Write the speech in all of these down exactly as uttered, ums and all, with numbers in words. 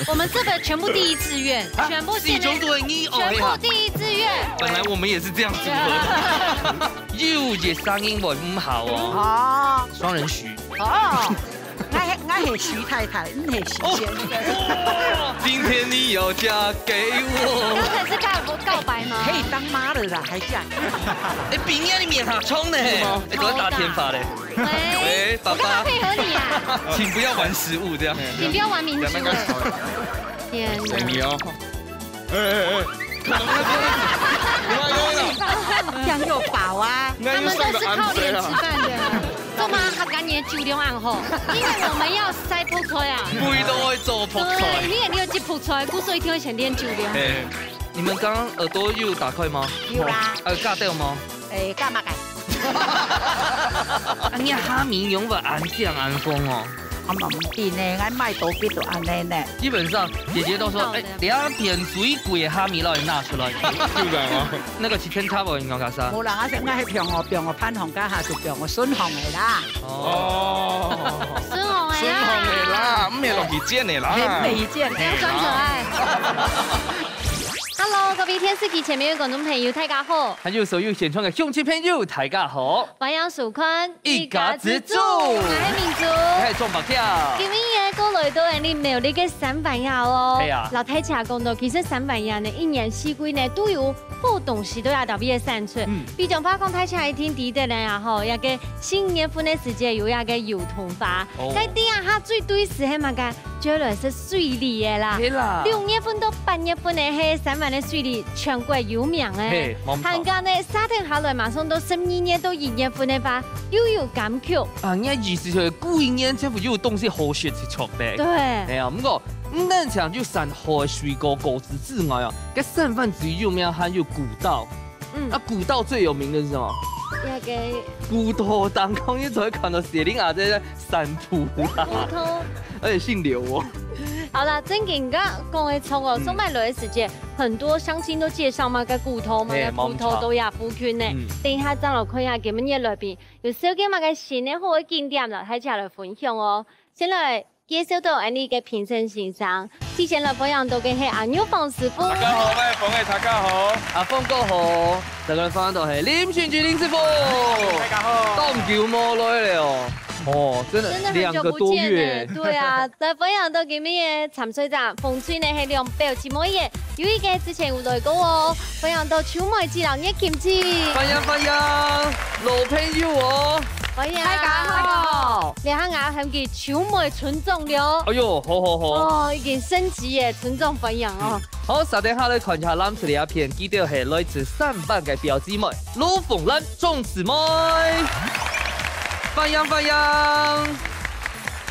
我们这个全部第一志愿，啊，全部是四种都很一哦，全部第一志愿。本来我们也是这样组合的。又也声音会唔好哦。哦。双人许。哦，我系，我系徐太太，你系徐先生。哦，今天你要嫁给我。刚才是告，告白吗？可以当妈了啦，还嫁？哎，比你的面还冲呢，是吗？哎，都在打天发嘞。喂，喂，爸爸。我干嘛配合你啊？请不要玩食物这样。请不要玩民族哎。天哪。你哦。哎，哎，哎。这样又饱啊。他们都是靠脸吃饭的。做么客家人的酒量恁好？因为我们要晒覆菜啊。每到会做覆菜。对，你也有这覆菜，故所一定会先练酒量。哎，你们刚刚耳朵又打开吗？有啦。呃，尬掉吗？ 诶，干嘛个？啊，你虾米用法安静安风哦。啊，嘛毋定呢，𠊎卖多几多安尼呢。基本上，姐姐都说，哎，等一下变水鬼的虾米让你拿出来。就这样啊。那个七千差不多应该啥？无人啊，现在还放哦，放哦，潘红跟下就放哦，孙红的啦。哦。孙红的啦。孙红的啦，毋系落去剪的啦。嘿，毋系剪的。不要装可爱。Hello，各位电视机前面的观众朋友，大家好。 还有所有现场的乡亲朋友，大家好。欢迎收看一家之煮。我是明珠。我是壮宝跳。今日个过来到俺俚苗栗个三藩爷哦。係啊。老太姐讲到，其实三藩爷呢，一年四季呢，都有好东西都有特别个产出。嗯。比方讲，大家一定知得个啊，吼，那个新年份个时节有那个油桐花。哦。在地下最对时系嘛个， 就来食水梨个啦。係啦。六月份到八月份个，係三藩个水梨全國有名个。係，無錯。還過呢，續等下來馬上到十二月到一月份个話，又有柑橘。啊，你个意思就係過一年政府又有東西好食去食咧。對。係啊，毋過，毋單淨有山好个水果果子之外哦，該三藩最有名還有古道。 嗯。啊，古道最有名的是什麼？那个古道當中，你只會看到雪玲啊，這些散步啦。古道。而且姓劉哦。好啦，正經个講个錯哦，嗯。上擺來个時節，很多鄉親都介紹嘛，个古道嘛，嘿，个古道都也附近呢。沒錯。嗯。等一下，正來看一下，今日來賓有紹介麼个新个好个景點了，大家來分享哦。先來 介紹到俺俚个評審先生，提前來分享到个係阿玉鳳師傅。大家好，我係鳳仔，大家好。阿鳳哥好，再來分享到係林俊傑林師傅。大家好。當久無來了哦。哦，真的，真的很久不見呢。兩個多月。對啊，來分享到今日个參賽者，紅隊呢係兩表姊妹个，有一個之前有來過哦，分享到秋妹姊摎月琴姊。歡迎，歡迎，老朋友哦。歡迎。大家好。 這下𠊎喊佢秋妹村長了。哎喲，好，好，好。哦，已經升級耶，村長歡迎哦。嗯。好，續等下來看一下藍色這片，佢兜係來自三藩个表姊妹，羅鳳蘭、鍾姊妹。歡迎，歡迎。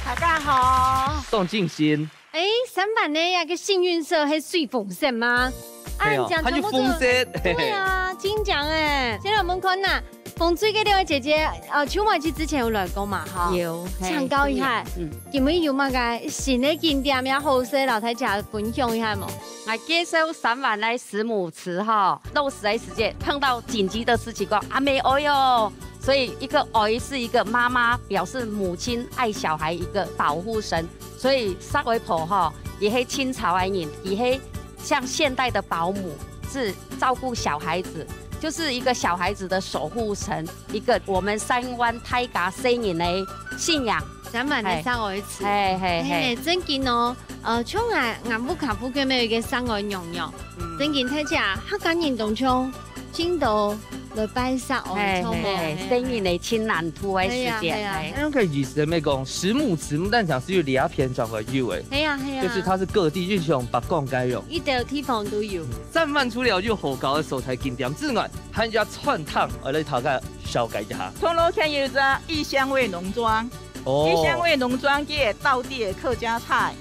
大家好。當盡興。誒，三藩呢，那個幸運色係水紅色嗎？啊，係哦，你講全部都有，還有紅色。對啊，金獎誒。先來我們看吶， 紅隊个兩位姐姐，呃，秋妹姊之前有來過嘛，哈？有，嘿，請教一下，是有，嗯。今日有麼个新个景點也好勢，摎大家分享一下無？𠊎介紹三藩个石母祠哈，落雪个時節碰到緊急的事情，講阿姆哀哦，所以一個哀是一個媽媽，表示母親愛小孩一個保護神，所以石哀婆哈，佢係清朝个人，佢係像現代的保姆，是照顧小孩子，就是一個小孩子的守護神。 一個我們三灣大家細人个信仰。三灣个石哀祠。嘿，嘿，嘿。嘿，正經哦，呃，像𠊎，𠊎屋下附近有一個石哀娘娘，嗯。正經大家客家人當中，盡多來拜石哀，嘿，著無？嘿，嘿。細人个盡難度个時間，嘿呀，嘿呀。嘿。那個意思係講，石母祠毋單淨係有這片正會有个，嘿呀，嘿呀。就是它是各地，就像北港該樣。一個地方都有。嗯，三藩除了有好搞个所在景點之外， 還有餐廳，𠊎來大家紹介一下。銅鑼圈有一隻義香味農莊，哦。義香味農莊佢个道地个客家菜，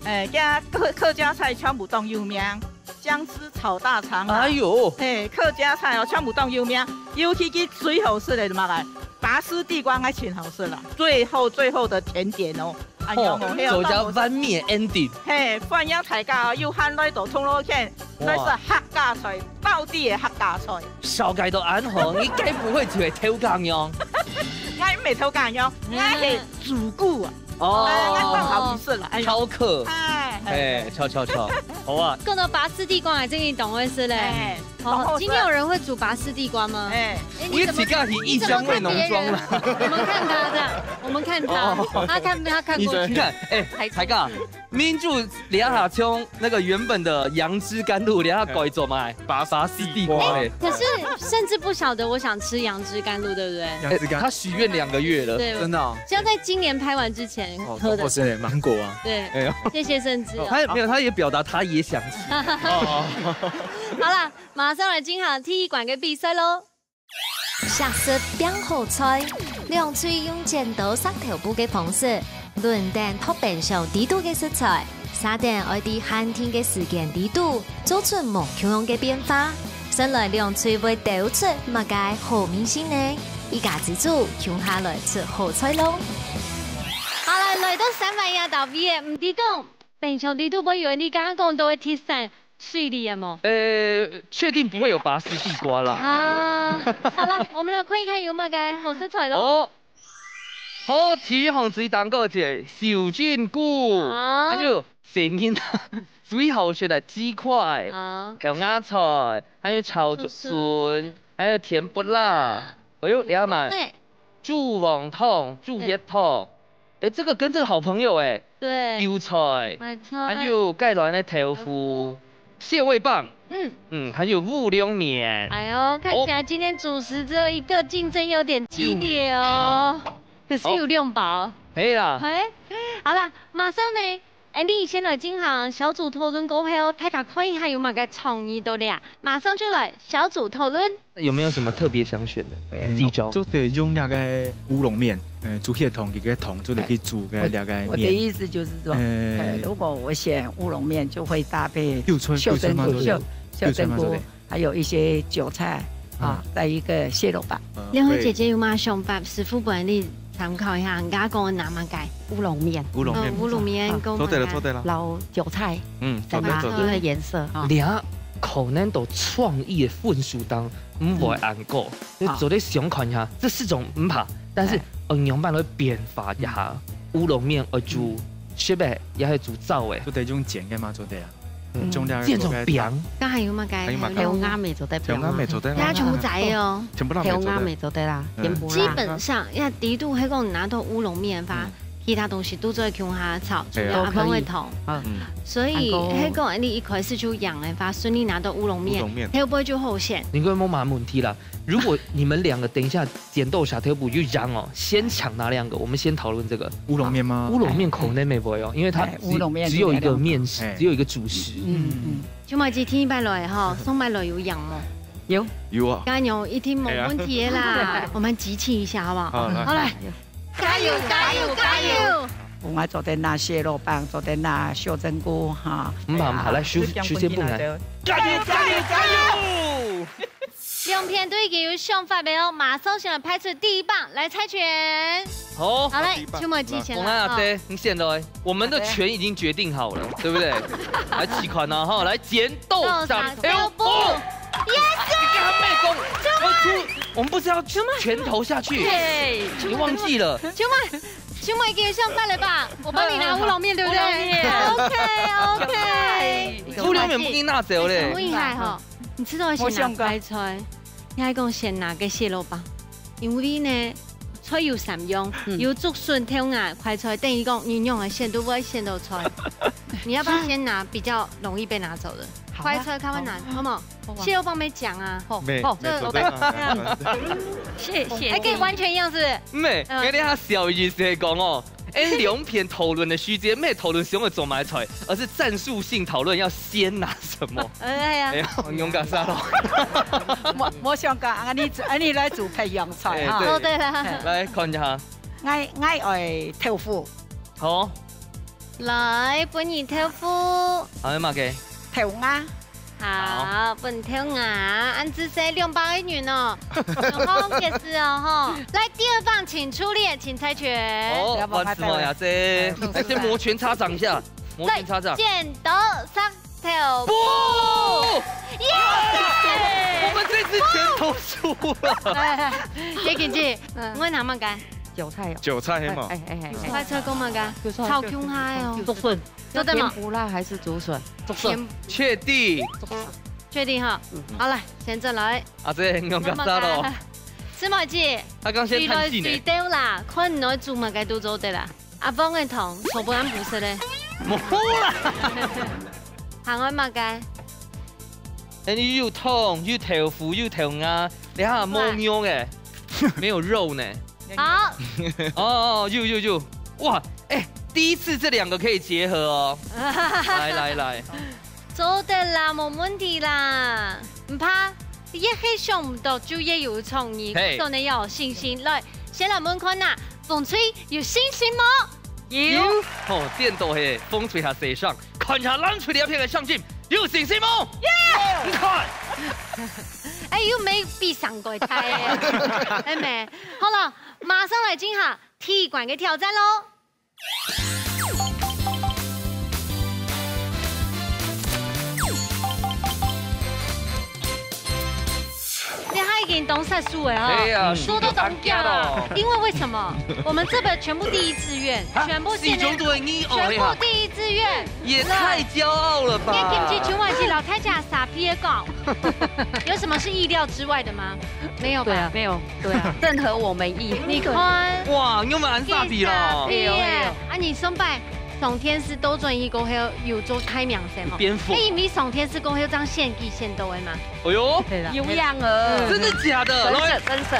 誒，佢客，客家菜全部當有名，薑絲炒大腸啊。哎喲。嘿，客家菜哦，全部當有名，尤其佢最好食个係麼个？拔絲地瓜，𠊎盡好食啦。最後，最後的甜點哦， 哎呀，哦，嘿，做隻完美个ending。嘿，歡迎大家哦，有閒來到銅鑼圈，哇。來食客家菜，道地个客家菜。紹介到恁好，你該毋會就係頭家娘？𠊎毋係頭家娘，𠊎係主顧啊。哦，哎，那放好意思了，哎呦，超客，哎，哎，超超超，好啊。講到拔絲地瓜，還真个當會食咧。哎，哦，當好食。今天有人會煮拔絲地瓜嗎？哎，哎，你怎麼，我也自家去異鄉味農莊了。你怎麼看別人？我們看他這樣，我們看他，哦。他看，他看過去。你看，哎，還，才幹，民主這下從那個原本的楊枝甘露，這下改做麼个？拔，拔絲地瓜嘞。哎，可是甚至不曉得我想吃楊枝甘露，對不對？楊枝甘，哎，他許願兩個月了。對，真的哦。是要在今年拍完之前喝的。哦，哦，是芒果啊。對，哎呦。謝謝盛智哦。他也沒有，他也表達他也想吃。哦。好啦，馬上來進行第一關个比賽咯。惜食拚好菜，兩隊用剪刀石頭布个方式，輪等擇冰箱裡肚个食材，設等愛在限定个時間裡肚，做出無共樣个變化。先來兩隊會鬥出麼个好味緒呢？一家之煮，共下來食好菜咯！好啦，來到三灣這搭位个，毋知講 冰箱裡肚會有你剛剛講到个第三水梨个無？呃，確定不會有拔絲地瓜啦。啊，好了，我們來看一看有麼个好食材咯。哦，好，第一項最當高个秀珍菇，啊。還有細人最好食个雞塊，啊。豆芽菜，還有炒竹筍，竹筍。還有甜不辣，還有這嘛，對。豬黃湯、豬血湯。對。 哎，這個跟這個好朋友哎，對。韭菜，沒錯，還有蓋卵的豆腐，豆腐。蟹味棒，嗯。嗯，還有烏龍麵。哎喲，看起來今天主食只有一個，競爭有點激烈哦。哦。可是有兩包。哦，可以啦。哎，好啦，馬上呢，Andy先來進行小組討論過後，大家看一下有麼个創意到咧啊，馬上就來小組討論。 有沒有什麼特別想選的？哎，第一招。做得用那個烏龍麵，呃，豬血湯，佢个湯做得去煮个那個麵。我，我的意思就是說，哎。呃，如果我選烏龍麵，就會搭配秀珍菇，秀，秀珍菇，秀珍菇嘛，對不對？秀，秀珍菇，還有一些韭菜，啊，嗯。再一個蟹肉吧。呃，兩位姐姐有麼个想法？師傅分你參考一下，人家講个拿麼个？烏龍麵。烏龍麵。嗯，烏龍麵，好。講麼个？做得了，做得了。撈韭菜。嗯，做得，做得。然後顏色，哈。你啊，可能都創意个分數當 毋會恁高。嗯。你做得想看一下，這四種毋怕，但是，哎。愛仰般來變化一下。烏龍麵愛煮，嗯。熟个，也係煮燥个。做得用煎个嘛，做得啊。嗯。用這個煎成餅。該還有麼个？還有麼个？豆芽乜做得餅嘛。豆芽乜做得啊。大家全部摘哦。全部都乜做得。豆芽乜做得啦，嗯。甜不辣。基本上，因為底肚係講拿到烏龍麵吧，嗯。其他東西都做得共下炒，除了阿公个湯。哎呀。都可以。嗯。所以，還有，係講你一開始就贏个話，順利拿到烏龍麵，烏龍麵。後背就好選。應該無麼問題啦。 如果你們兩個等一下剪刀石頭布就贏哦，先搶哪兩個？我們先討論這個。烏龍麵嗎？烏龍麵可能沒有哦，因為它只，哎，烏龍麵只有一個麵食，哎。只有一個主食。嗯，嗯。秋妹姐第一擺來吼，上擺來有贏無？有。有啊。加油，一定無問題的啦。哎呀。我們集氣一下，好不好？好，來。好，來。加油，加油，加油！我做得拿蟹肉棒，做得拿秀珍菇，哈。毋怕，毋怕，哎呀。來，手，手先放下。加油，加油，加油！ 兩片都已經有想法了哦，馬上先來派出第一棒來猜拳。好。好嘞，第一棒。秋妹姐先來，講啊，阿姐，你先來。我們的拳已經決定好了，對不對？來，試看啊，哈，來，剪刀石頭布。Yes！你跟他妹講，要出，我們不是要拳頭下去，對。你忘記了？秋妹，秋妹已經有想法了吧？我幫你拿烏龍麵，對不對？烏龍麵。OK，OK。烏龍麵不給你拿走嘞。很厲害哈。 你知道先拿快菜，你還講先拿个蟹肉包，因為呢，菜有三樣，嗯。有竹筍、豆芽、快菜，等於講你用个選都不會選到菜。你要不要先拿比較容易被拿走的？好啊。快菜較難，好不好？好啊。蟹肉包沒講啊。好，沒，好，沒做得拿。對啊。謝謝。還可以完全一樣，是不是？沒，嗯。跟大家小意思講哦， 𠊎兩片討論个時節，毋係討論想愛做麼个菜，而是戰術性討論要先拿什麼。哎呀。哎呀，用个啥咯？無，無想講，恁呢，恁呢來煮培養菜哈。哎，對。哦，對啦。來看一下。𠊎，𠊎愛豆腐。好。來，分你豆腐。還有麼个？豆芽。 好，好。分豆芽，恁仔細兩百個人哦。然後也是哦，吼。來，第二棒，請出列，請猜拳。哦，萬事萬也是，哎，來，先摩拳擦掌一下，摩拳擦掌。來，剪刀石頭布。布！耶！我們這次全投輸了。哎，哎，哎，葉錦記，嗯。你會拿麼个？韭菜哦。韭菜係無？哎，哎，哎，哎。韭菜講麼个？韭菜。炒芎菜哦。竹筍。做得嗎？甜不辣還是竹筍？竹筍。甜，確定？竹筍。確定哈？嗯。好，來，先轉來。啊，這用較早咯。師妹姐，佢講先嘆氣呢。隨來隨到啦，看你愛煮麼个都做得啦。阿芳个糖，全部恁不食咧。無啦。還愛麼个？哎，你又湯，又豆腐，又豆芽，你還無肉誒，沒有肉呢。 好。哦，哦，有，有，有。哇，哎，第一次這兩個可以結合哦。來，來，來。做得啦，無問題啦。毋怕，越係想毋到就越有創意，嘿。所以呢要有信心。來，先來問看啊，風吹有信心無？有。哦，顛倒係，風吹下西上，看下冷吹這片个上進，有信心無？耶！你看。哎，又沒比上過太哎，哎沒。好了， 馬上來進行第一關个挑戰咯。你還已經當煞手了哦，哎呀，嗯。輸到當驚了。輸到當驚了。因為為什麼？我們這個全部第一志願，啊，全部現在，四種都係你，哦，全部第一志願。哎呀。也太驕傲了吧。你今次全部係老太家傻逼的講，有什麼是意料之外的嗎？沒有吧？對啊，沒有。 對啊，正合我們意。你看，哇，你有沒有按煞比咯？哎呦，哎呦。啊，你上擺上電視兜轉去過後，有做大明星無？有顛覆。哎，你上電視過後，這樣獻技獻到位嗎？哎呦，對啦。有樣兒。真的假的？真是，來。真是。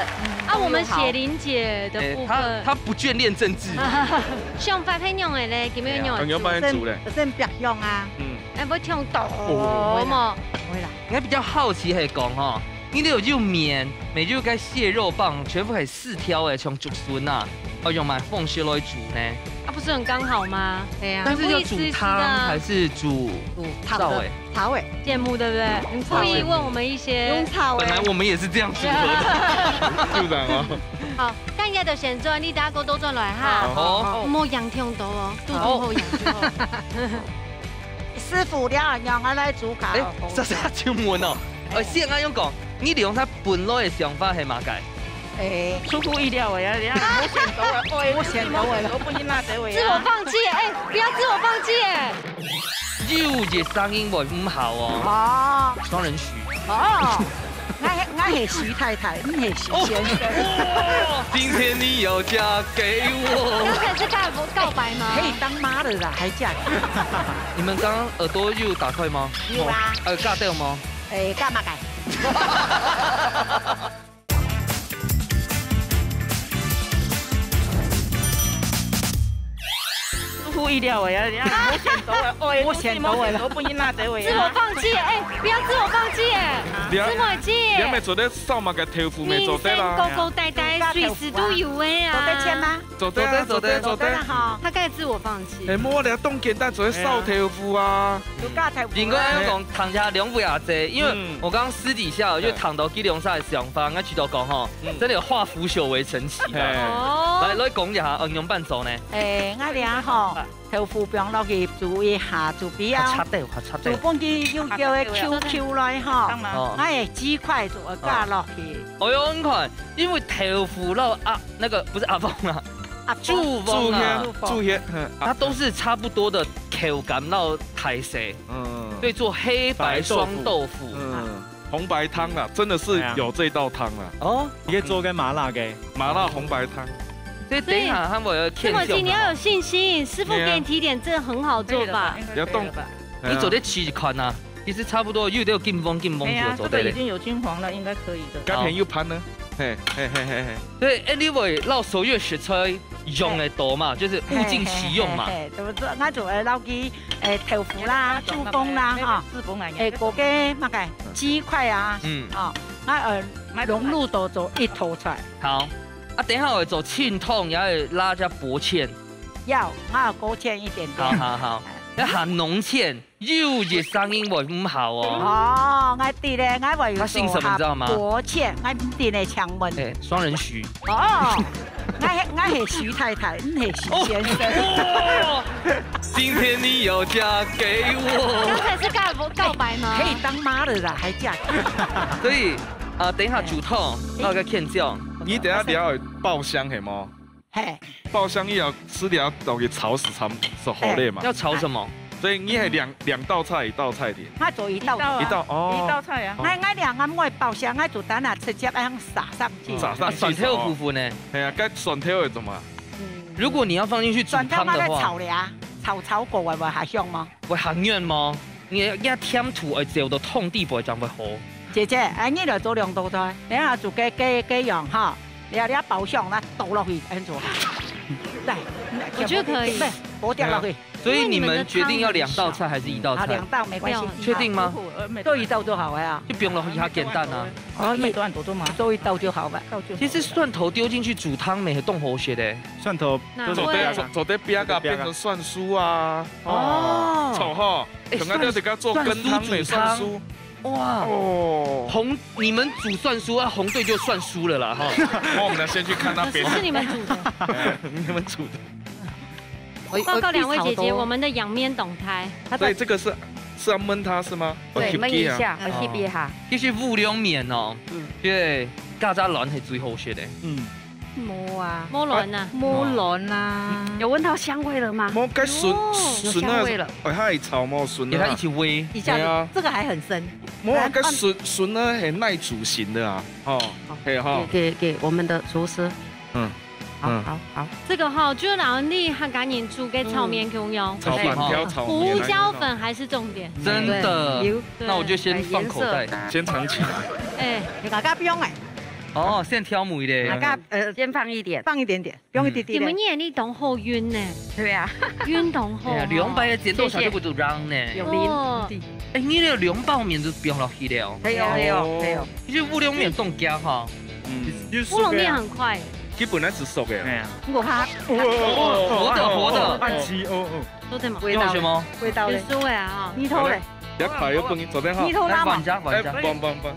啊，我們雪玲姐的部分。哎，她，她不眷戀政治。想法係仰仔咧，今日仰仔做？哎呀，仰般煮咧？真白香啊。嗯。哎，不像多哦。麼？不會啦。我比較好奇係講吼， 你兜有麵，乜有該蟹肉棒，全部係絲條个，像竹筍啊，哦，用麼个方式來煮呢？啊，不是很剛好嗎？對啊。但是要煮湯還是煮炒个？煮湯的。炒个。節目對不對？用炒个。故意問我們一些。用炒个。本來我們也是這樣組合的。就這樣哦。好，等一下就先做，你等下過多轉來哈。好。好。莫養忒多哦，肚肚好養就好。好。師傅，你愛仰般來煮較好？哎，這下就問哦。 呃，先恁樣講，你兩儕本來个想法係麼个？哎，出乎意料的呀，人家我選擇了，哎，我選擇了。我選擇不應該得位啊。自我放棄，哎，不要自我放棄，哎。有一聲音會毋好哦。哦。雙人徐。哦，我，我係徐太太，你係徐先生。哦。今天你要嫁給我。剛才是告，告白嗎？可以當媽的啦，還嫁給我。你們剛剛耳朵有打開嗎？有啊。呃，尬掉嗎？ 哎，幹嘛改？出乎意料的呀，人家我選擇了，哎，我選擇了。我選擇不應該得位啊。自我放棄，哎，不要自我放棄，哎。你啊，師妹姐。你還沒做得燒麼个豆腐，沒做得啦。人生高高低低，隨時都有的啊。做得簽嗎？ 做得啊，做得，做得。做得啦，哈。他開始自我放棄。哎，無啦，當簡單，做得燒豆腐啊。有加豆腐啊。應該要講，聽一下兩位阿姐，因為嗯。我剛剛私底下有就談到佢兩儕个想法，𠊎知道講吼，嗯。真的有化腐朽為神奇啦。哎。哦。來，來講一下，呃，仰般做呢？哎，𠊎這吼，豆腐放落去煮一下，煮比較，較赤兜，較赤兜。煮分佢幼幼个Q Q來吼，哦。𠊎个雞塊就會加落去。哎喲，你看， 因為豆腐摎阿，那個，不是阿芳啊，啊，豬黃啊，豬血，豬血，嗯，啊，它都是差不多的口感摎大細，嗯，所以做黑白雙豆腐。白豆腐。嗯，紅白湯啦，真的是有這道湯啦。哎呀。哦。你可以做個麻辣个。麻辣紅白湯。所以等一下他們有芡醬的嘛。師母，你要有信心，師傅給你提點，這很好做吧？對啊。要動，可以了吧？應該可以了吧？ 你做得試看啊，其實差不多有兜金黃金黃就做得咧。哎呀，這個已經有金黃了，應該可以的。該片又盤呢？嘿，嘿，嘿，嘿，嘿。對，anyway，摎所有食材用得到嘛，就是物盡其用嘛。嘿，嘿，嘿，嘿，對不對？𠊎就會摎佢，誒，豆腐啦、豬紅啦，哈，豬紅啊，誒，嗰個麼个雞塊啊，嗯。哦，𠊎，呃，融入到做一道菜。好，啊，等一下會做清湯，也會摎隻薄芡。要，𠊎要勾芡一點點。好，好，好。要喊濃芡。 有一聲音會毋好哦。哦，𠊎知咧，𠊎會有他姓什麼，你知道嗎？薄芡，𠊎毋知咧，請問。哎，雙人徐。哦，𠊎係，𠊎係徐太太，毋係徐先生。哦，哦，今天你要嫁給我。剛才是告，告白嗎？可以當媽的啦，還嫁給我。所以，啊，等一下煮湯，哎。還有個芡醬。你等一下你要爆香，係無？嘿。爆香一定愛落去炒一下，炒好了嘛。要炒什麼？所以你係兩，兩道菜，一道菜的。𠊎做一道。一道啊，一道哦。一道菜啊。𠊎，𠊎兩个毋會爆香，𠊎就單單直接恁樣撒上去。撒上去。啊，蒜頭个部分呢？係啊，該蒜頭愛做麼个？嗯。如果你要放進去煮湯的話。蒜頭𠊎來炒了啊，炒炒過，會，會較香嗎？會較軟嗎？你，你愛添土，愛走到湯底背正會好。姐姐，哎，你來做兩道菜，等下煮个，个，个樣哈，你，你爆香，來倒落去，恁樣做。來，我覺得可以。對，倒掉落去。所以你們決定要兩道菜還是一道菜？啊，兩道沒關係。不用很確定嗎？做一道就好了啊。就不用了，也簡單啊。哦，一段多多嘛。做一道就好了。其實蒜頭丟進去煮湯，乜係當好食个。蒜頭哪都是做得會啊做做得煸啊，變成蒜酥啊，哦炒哈，哎等下就得給它做羹湯美蒜酥。哇，哦，紅，你們煮蒜酥啊，紅隊就算輸了啦哈。那我們先去看那邊。是你們煮的。你們煮的。報告兩位姐姐，我們的仰面動態，所以這個是是要燜它是嗎？對，焖一下，啊。焖一下。其實烏龍麵哦，嗯對，加隻卵係最好食个。嗯，嗯，無啊，摸卵呐，無卵啊。有聞到香味了嗎？無該筍有筍香味了啊，哎，它一炒無筍啊給它一。起煨。一下對啊子這個還很深。無啊，該筍筍呢很耐煮型的啊，哦，係哈。給給給我們的廚師，嗯，好嗯好好，這個哈，就拿你客家人煮个炒麵共樣，炒粄條炒麵胡椒粉還是重點。真的有，對那我就先放口袋。先藏起來。哎，你大家不用哎，哦，先挑母的。大家呃先放一點，放一點點，不用一滴滴的你們。眼力當好運呢，對啊，運當好哦。哎呀，兩百个剪刀石就會做瓤呢。有哦靈地，哎，你那个兩包面就不用落去了。可以哦，可以哦，可以哦。其實烏龍麵凍加哈，嗯，烏龍麵很快，佢本來係熟个。哎呀，哦活的活的。暗器哦哦。做得嘛？味道你好吃嗎？味道嘞，結束了啊，你好嘞，一排又不能做得哈。你好啦嘛，哎，棒棒棒。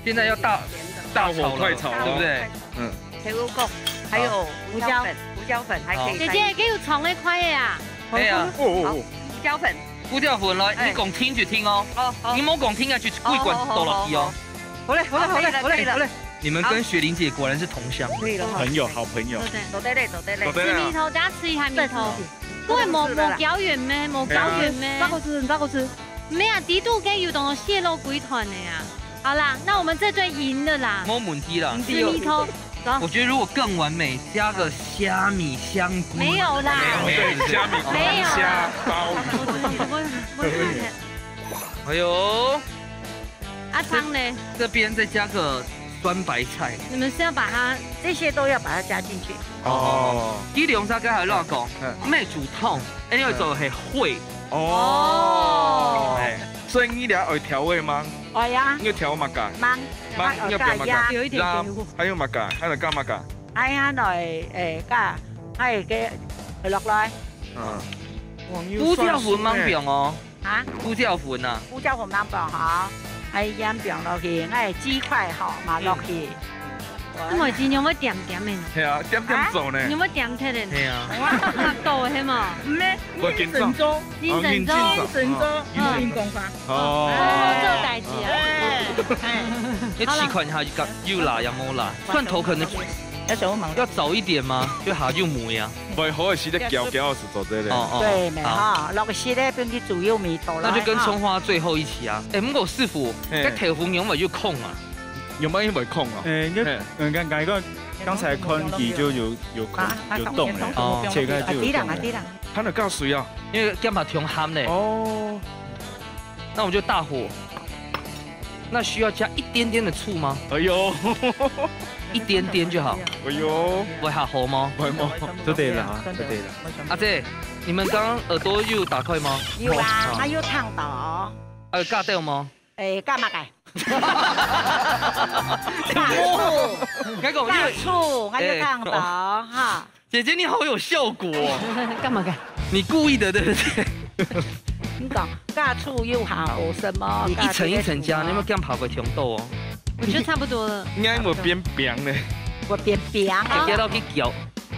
現在要大大火快炒哦。對不對？嗯，黑烏貢，還有胡椒粉，胡椒粉還可以。姐姐，給我嚐一塊的啊。哎呀，哦哦胡椒粉，胡椒粉來，哎你講聽就聽哦。哦哦你，莫講聽啊，就歸罐倒落去哦。好嘞好嘞好嘞好嘞好嘞，你們跟雪玲姐果然是同鄉。可以了哈。朋友，好朋友。對，做得嘞，做得嘞。做得啦。吃米頭，大家吃一下米頭。各位無無膠原咩？無膠原咩？照顧吃，你照顧吃。沒有啊，底肚該有東西洩漏鬼團的啊。好啦，那我們這隊贏了啦。沒問題啦。吃米頭，走。我覺得如果更完美，加個蝦米香菇。沒有啦，對，蝦米、沒有蝦、鮑魚。我我我我我哎呦，阿昌呢？這邊再加個酸白菜。你們是要把它這些都要把它加進去。哦佢兩隻該係哪個？嗯乜煮湯，因為做係燴。哦，哎，所以你倈愛調味嗎？哎呀，你愛調麼个？芒，芒，你愛調麼个？有一點給我。還有麼个？還愛加麼个？哎呀來，誒，加，哎，給落來，嗯，胡椒粉吂放哦，啊，胡椒粉啊，胡椒粉吂放哈，哎，鹽放落去，哎，雞塊吼，嘛落去。那麼今天會點點的呢？係啊，點點做呢。你會點忒的呢？係啊。哇，到係嘛？咩？我緊張。神州，哦，緊張。神州，嗯運動法。哦，做代誌啊。哎，哎，你試看一下，有辣也無辣，蒜頭可能要小紅芒。要早一點嗎？就下就無呀。會好个時節攪攪係做得嘞。哦哦，對，沒好。哈，落去咧，變成豬油味道啦。那就跟蔥花最後一起啊。哎，毋過師傅，嘿該豆腐仰會有孔啊？有沒有因為空啊？誒，因為嘿嗯，剛剛剛剛才看佢就有有空啊，有動了，哦切開就有動了啊，。對啦，啊，對啦。還有加水啊？因為幹嘛窮鹹呢？哦，那我們就大火。那需要加一點點的醋嗎？哎呦，一點點就好。哎呦，會較好嗎？會無？做得了啊，做得了。阿姐，你們剛剛耳朵有打開嗎？有啊，還有燙到哦。還有加掉嗎？誒，加麼个？哦，該個因為加醋，還有燙到哈。姐姐你好有效果哦，幹嘛幹？你故意的對不對？你講加醋又好什麼？你一層一層加，加這個醋你有沒有這樣爬過甜豆哦？我覺得差不多了。應該會變冰呢。我變冰啊。加到去攪。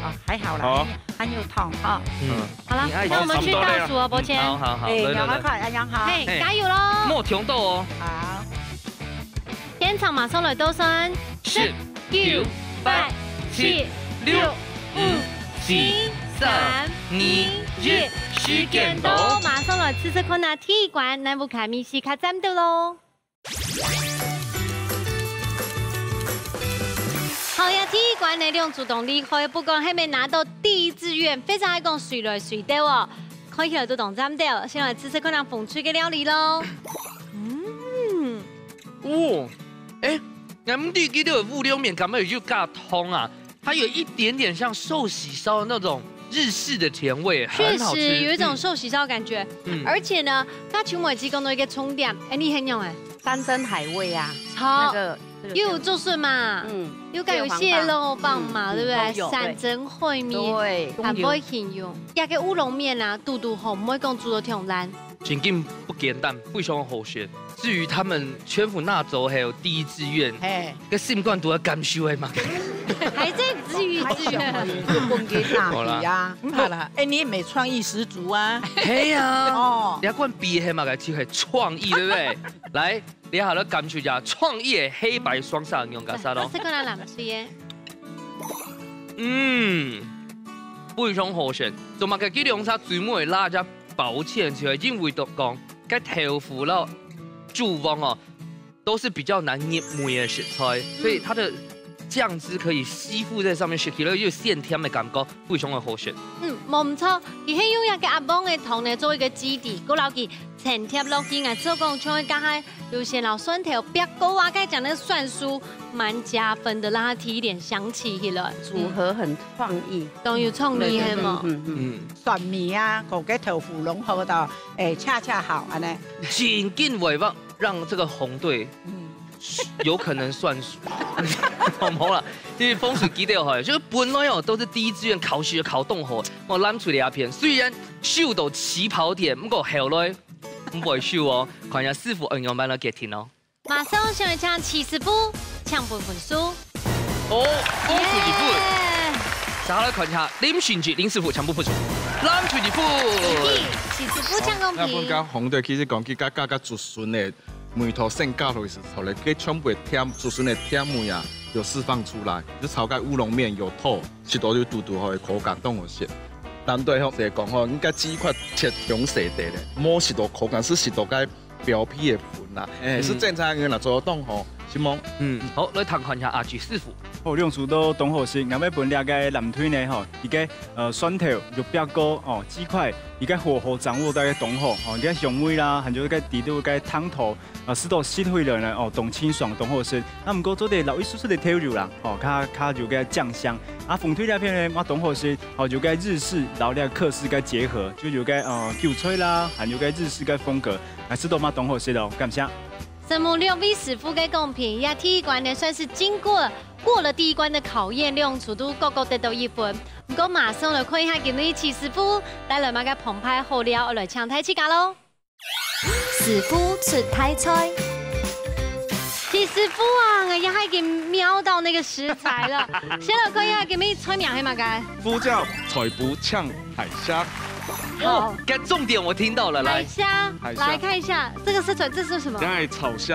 啊，還好啦，好還有燙哈。嗯，好了你愛，那我們去倒數哦，伯謙。好好好，誒，來來來，趕快快，哎呀，好。嘿，嘿加油嘍！莫甜豆哦。好。現場馬上來倒算，十、九、八、七、六、五、四、三、二、一，時間到。馬上來試試看啊，第一關，哪位个味緒較讚到咯？好呀，第一關呢，兩組當厲害，不管係毋係拿到第一志願，非常愛講水來水到哦。看起來都當讚到，先來試試看紅隊个料理咯。嗯，哦，哎，𠊎毋知佢个烏龍麵敢會有加糖啊？ 它有一點點像壽喜燒那種日式的甜味，很好吃。確實有一種壽喜燒的感覺，嗯，而且呢，剛才秋妹姐講到一個重點，哎，你很勇哎，山珍海味啊，好，那個，這個又有竹筍嘛，嗯，又該有蟹肉棒嘛，對不對？嗯，嗯，都有，對。山珍海味，對，還會很勇。這個烏龍麵啊，堵堵好，毋會講煮到忒爛。 真經不簡單，非常好食。至於他們全部拿走，還有第一志願，嘿，該心肝肚个感受係麼个？還在猶豫之間。就分佢拿去啊，好啦。毋怕啦，哎，你也蠻創意十足啊。係啊，哦，你還管比係麼个？就係創意，對不對？來，你好好感受一下創意个黑白雙煞用个啥咯。這個拿藍色耶。嗯，非常好食。做麼个佢兩儕最尾拉隻 抱歉，就係因為都講，該豆腐咯、豬黃哦，都是比較難入味的食材，所以它的醬汁可以吸附在上面，食起來有鮮甜的感覺，非常的好食。嗯，無毋著，佢係用一個阿旺个糖呢做一個基底，過摎佢層疊落去，𠊎試講像該下有些老蒜頭煏過啊，該講个蒜酥蠻加分的，讓它提一點香氣起來。組合很創意。當有創意，嗯，係無？嗯，嗯，嗯。嗯。蒜味啊，摎該豆腐融合到 哎，恰恰好，恁呢。緊緊委屈，讓這個紅隊，嗯，有可能算輸。無啦，因為紅隊佢兜吼，就本來哦，都是第一志願考試考當好，𠊎藍隊這片，雖然輸到起跑點，毋過後來毋會輸哦，看一下師傅仰般來決定哦。 馬上先來請徐師傅，請分分數。哦，紅隊一分。耶！接下來看一下林俊傑林師傅請分分數。藍隊一分。謝謝，徐師傅請公平。好，𠊎分該紅隊其實講起該，該，該竹筍个味道先加落去時，炒了，該全部个甜，竹筍个甜味啊，有釋放出來，就炒該烏龍麵有透，食到就堵堵好个口感當好食。藍隊吼，就講吼，應該雞塊切傷細塊咧，無食到口感，係食到該 表皮个粉啦，哎，嗯。係正常个啦，做得當好，係無？嗯，好，來聽看一下阿吉師傅。好，兩組都當好食，𠊎愛分這個藍隊呢，吼，佢个，呃，蒜頭有煏過，哦，雞塊，佢个火候掌握到个當好，哦，佢个香味啦，還有个底肚个湯頭，啊，食到食起來呢，哦，當清爽，當好食。啊，毋過做得落一絲絲个豆油啦，哦，較，較有个醬香。啊，紅隊這片呢，嘛當好食，哦，有个日式，摎這個客式个結合，就有个，呃，韭菜啦，還有个日式个風格。 𠊎試著嘛當好食哦，感謝。承蒙兩位師傅个公平，這第一關呢算是經過，過了第一關的考驗，兩組都各各得到一分。毋過馬上來看一下今日徐師傅帶來麼个澎湃好料，來請大自家咯。師傅出大菜。徐師傅啊，𠊎也已經瞄到那個食材了。先來看一下今日菜名係麼个？呼叫菜脯請 海蝦。好。哦，該重點我聽到了，來。海蝦，海蝦。來看一下，這個是什，這是什麼？這係炒蝦。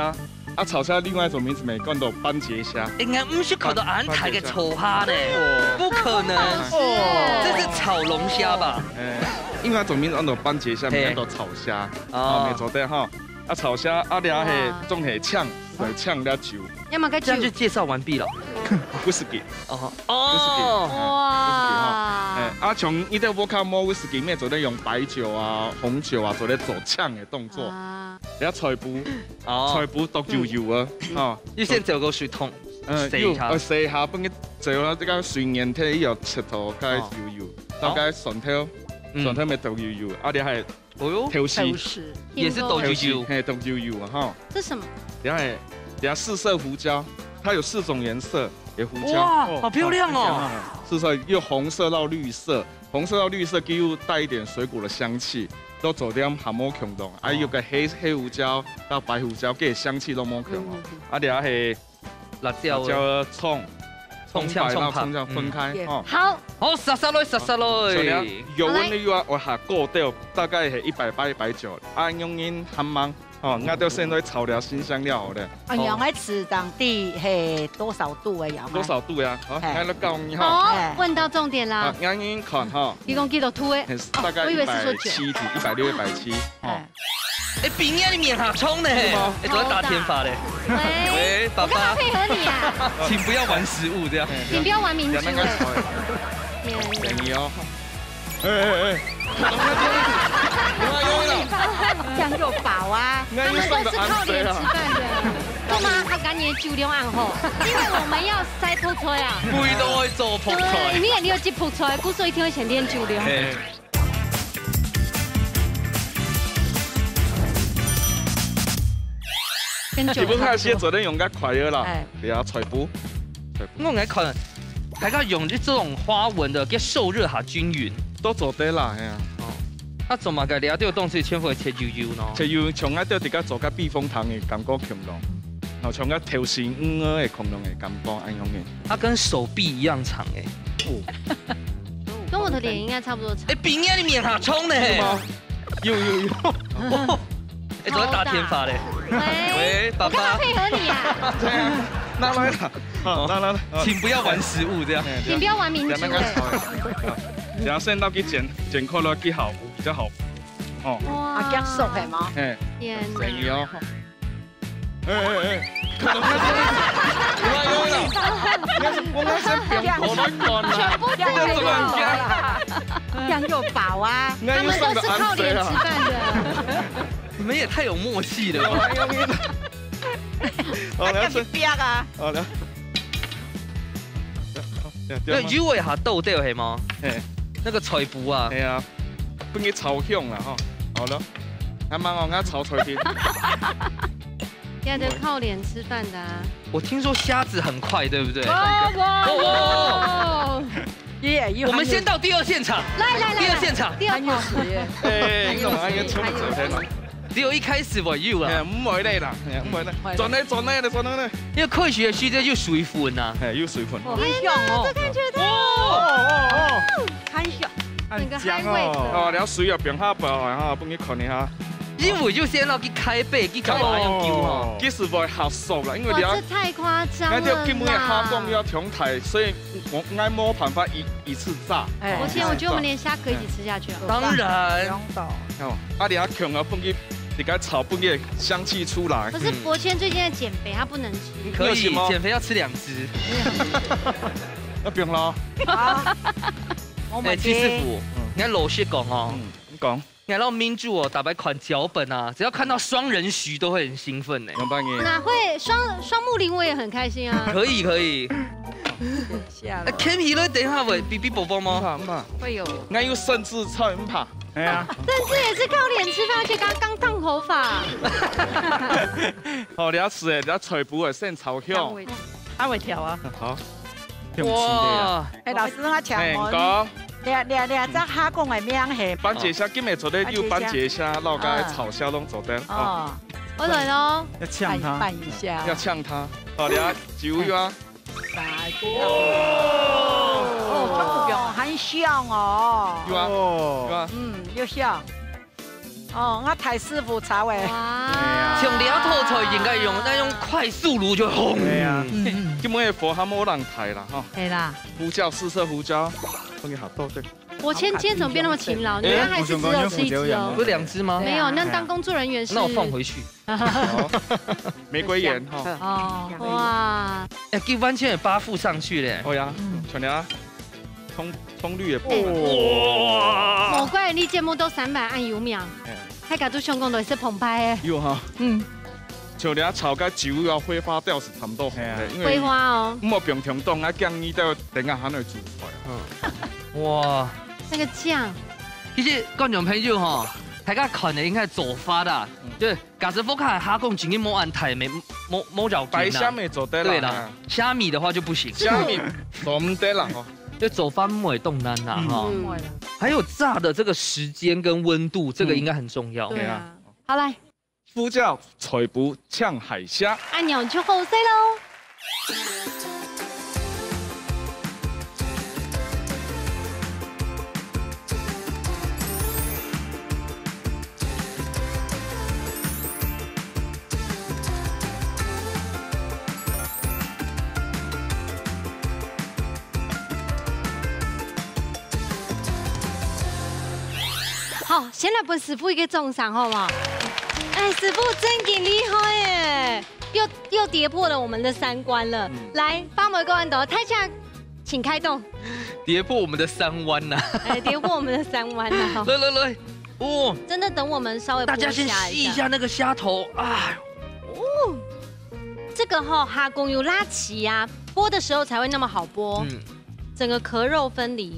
啊，炒蝦另外一種名字咩，叫做斑節蝦。應該毋係看到恁大个炒蝦呢，斑，斑節蝦。不可能。哦。這是炒龍蝦吧？哎，另外一種名字叫做斑節蝦，嘿。名叫炒蝦。哦。哦，無錯个吼。啊，炒蝦，啊，這係，哇。總係請，來請這酒。 要麼个酒。這樣就介紹完畢了。Whisky。哦，哦。Whisky，哎，哇。Whisky，哈。哎，啊，像這兜屋下無whisky，𠊎做得用白酒啊、紅酒啊，做得做請个動作。啊。這菜脯，哦。菜脯剁幼幼啊，嗯。哈。你先做個水桶，嗯，洗一下。有，呃，洗一下，分佢做到這個水軟忒，佢愛切到較幼幼，哦。到該蒜頭，好。嗯。蒜頭乜剁幼幼，啊，你還 哦喲。豆豉。豆豉。也是剁幼幼。豆豉，嘿，剁幼幼啊，哈。這什麼？等下，等下四色胡椒，它有四種顏色的胡椒。哇，哦，好漂亮哦。四色，有紅色到綠色，紅色到綠色，給我帶一點水果的香氣，都做點鹹無共樣。啊，哦。有個黑，黑胡椒到白胡椒，給香氣都無共樣哦。嗯，嗯，嗯。啊，等下係 辣椒啊。辣椒啊，蔥，蔥薑、蔥白，蔥白。蔥薑分開，嗯。哦。好。好，煞煞來，煞煞來。所以呢，油溫呢，好，來。又要，我下過掉，大概係一百八、一百九。啊，用緊還慢，哦，𠊎就先來炒了辛香料好了。啊，哦。仰仔試當知係多少度个仰仔？多少度呀？好，嘿。𠊎來教你哈。好，哎。問到重點啦。啊，𠊎人看哈。你講幾多度个？嘿，大概哦，我以為是說九。一百七度，一百六、一百七。哦。哎。哎，比你的面還衝呢，是嗎？哎，都在打電話嘞。喂，喂，爸爸。我幹嘛配合你啊？請不要玩食物這樣。請不要玩明珠哎。不要那個手哎。天哪。便宜哦。 哎，哎，哎。這樣就飽啊。那又上得安誰啊？他們都是靠臉吃飯的。幹嘛？他趕緊酒量很好，因為我們要塞泡菜啊。不一定會做泡菜。對，你也有這泡菜，故所一定會先練酒量。哎。跟酒量差不多。基本上係做得用較快个啦。哎。對啊，菜脯。 我愛看，大家用這種花紋个，佢受熱較均勻。都做得啦，係啊。哦。啊，做麼个這兜東西全部切幼幼呢？切幼，像𠊎兜自家做个避風塘个感覺共樣，然後像个頭身魚仔个共樣个感覺，恁樣个。它跟手臂一樣長欸。哦。跟我的臉應該差不多長。哎，比你的面還長呢。是嗎？有，有，有。哦。 哎，都在打電話嘞。喂，喂，爸爸。我幹嘛配合你啊？對啊，拿來啦。好，拿來了。請不要玩食物這樣。哎，請不要玩明珠哎。不要那個吵。好，等下先拿去煎，煎開了較好，比較好。哦。哇。啊，較熟係嗎？哎，天哪。便宜哦。哎，哎，哎，可能那個，我有了。應該是，我應該是不用口來管了。全部都沒有了。這樣就飽啊。那又上得安誰啊？他們都是靠臉吃飯的。 你們也太有默契了吧！好，來，是。啊，隔壁啊。好，來。對，對，對。有一下倒掉係嗎？嘿。那個菜脯啊。嘿啊，分佢炒香了哈。好了，還蠻好，𠊎炒菜脯。現在都靠臉吃飯的啊。我聽說蝦子很快，對不對？哦，哦，哦。 耶，耶，我們先到第二現場。來，來，來，第二現場。第二現場。哎，你怎麼還有衝著先了？只有一開始我有啊。哎，毋會咧啦，哎，毋會咧。轉來，轉來咧，轉來咧。因為開始个時節就水分啊。哎，有水分。哦，很香哦。天哪，這感覺太好了。哦，哦，哦。很香。整個海味哦。哦，了水要放下包啊，哈，分你看一下。因為就先落去開背，去搞啊，用丟哈。哦。其實會較熟啦，因為你要，哇，這太誇張了啦。那就根本也蝦公要重台，所以 我，𠊎無辦法一，一次炸。哎。我天，我覺得我們連蝦殼一起吃下去啊。當然。不用的。哦，啊，你要強啊，分佢，你該炒，分佢香氣出來。可是博謙最近在減肥，他不能吃。可以，你有什麼？減肥要吃兩隻。那不用了。好。我們哎，戚師傅，嗯。你看老實講哦，嗯，你講。 𠊎摎明珠哦，逐擺看腳本啊，只要看到雙人徐都會很興奮呢。兩百年。哪會？雙，雙木林我也很開心啊。可以，可以。下了。哎，Kimi，你等一下會嗶嗶啵啵嗎？毋怕，毋怕。會有。𠊎有生紫菜，毋怕。哎呀。生紫也是靠臉吃飯，而且剛剛燙頭髮。好，了解欸，了解菜脯欸，先炒香。香味。他會調啊。好。用青的啊。哇。哎，老師，我請問。哎，你講。 這，這，這隻蝦公个名係？斑節蝦，今日做得有斑節蝦，摎該炒蝦攏做得。哦。哦。我來咯。要嗆它。拌，拌一下。要嗆它。好，你看，幾乎有啊。撒一點。哦，這個很香哦。有啊，哦。有啊。嗯，有香。 哦，𠊎大師傅炒个。哇。像這道菜應該用，那用快速爐就轟。對啊。嗯，嗯。今晡日火還無恁大啦，吼。係啦。胡椒，四色胡椒，放一下倒，對。我今天，今天怎麼變那麼勤勞？哎，你剛剛還是只有吃一隻哦。不是兩隻嗎？沒有，那當工作人員是。那我放回去。好。玫瑰鹽，吼。哦，哇。哎，給完全也巴附上去了。哦呀，嗯。全了啊。 蔥，蔥綠个部分。哎。哇！無怪你節目都三百恁有名，哎。大家都想講都係澎湃个。有哈。嗯。像你炒該酒要揮發掉是差不多，哎呀。因為揮發哦。莫放忒多，啊，驚你到等下還會煮出來啊。嗯。哇。那個醬。其實觀眾朋友吼，大家看个應該做法啦，嗯。就 假使屋下个蝦公真个無恁大，無，無，無要緊啦。白蝦米做得啦，對啦，哈。蝦米的話就不行。蝦米做毋得啦，吼。就做法毋會當難啦，嗯。吼。嗯。還有炸的這個時間跟溫度，這個應該很重要。嗯。對啊。對啊。好，來。呼叫菜脯嗆海蝦。按鈕就好勢咯。好，先來分師傅一個掌聲，好嗎？哎，師傅真的厲害耶，又，又跌破了我們的三觀了。嗯。來，八妹哥安到，大家請開動。跌破我們的三觀吶。哎，跌破我們的三觀了哈。来来来，哦，真的等我們稍微大家先剥蝦吸一下那個蝦頭啊。哦，這個哈，蝦公有罅臍啊，剝的時候才會那麼好剝，嗯，整個殼肉分離。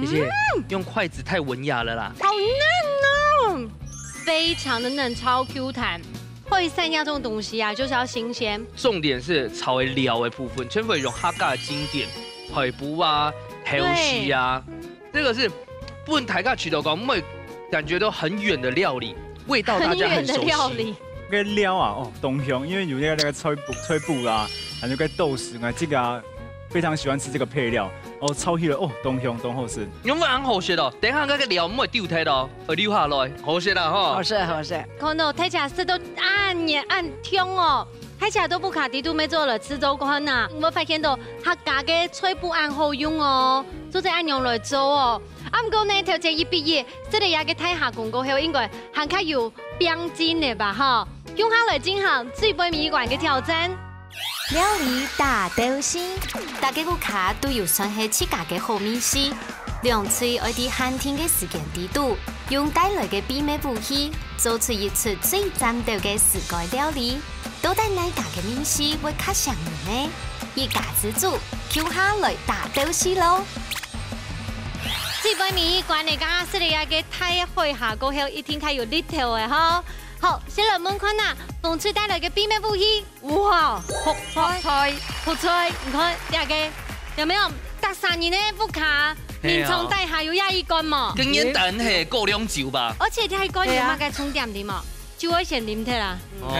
姐姐，用筷子太文雅了啦。好嫩哦，非常的嫩，超 Q 弹。海產這種東西啊，就是要新鮮。重點是炒个料的部分，全部用客家的經典，海埔啊、後溪啊，這個是分大家去到講，每感覺都很遠的料理，味道大家很熟悉。很遠的料理。个料啊，哦，當香，因為有那個那個菜脯菜脯啊，還有个豆豉啊，這個啊，非常喜歡吃這個配料，哦，炒起來哦，當香當好食。有無恁好食哦？等一下該個料毋會丟忒哦，會留下來，好食啦吼。好食好食。看到大家食到恁熱恁暢哦，大家都毋客氣都愛做了，試做看啊！有無發現到客家个菜脯恁好用哦，做得恁樣來做哦。啊，毋過呢，頭前一比一，食了這個大蝦公過後，應該還較有平靜个吧吼。共下來進行最尾一關个挑戰。 料理大鬥西，大家屋下都有算係自家个好味緒。兩隊愛在限定个時間裡肚，用帶來个秘密武器，做出一出最讚鬥个自家料理。到底哪家个味緒會較餳人呢？一家之煮，共下來大鬥西咯！最尾一關呢，剛剛食了這個大海蝦過後，一定較有力頭个吼。好，先來問看啊，紅隊帶來个秘密武器。 哇，覆菜，覆菜，你看這個有沒有？逐儕人个屋下，眠床底下有這一罐無？跟煙彈係過量酒吧。而且這一罐有對啊。麼个重點的無？酒愛先啉忒啦。哦。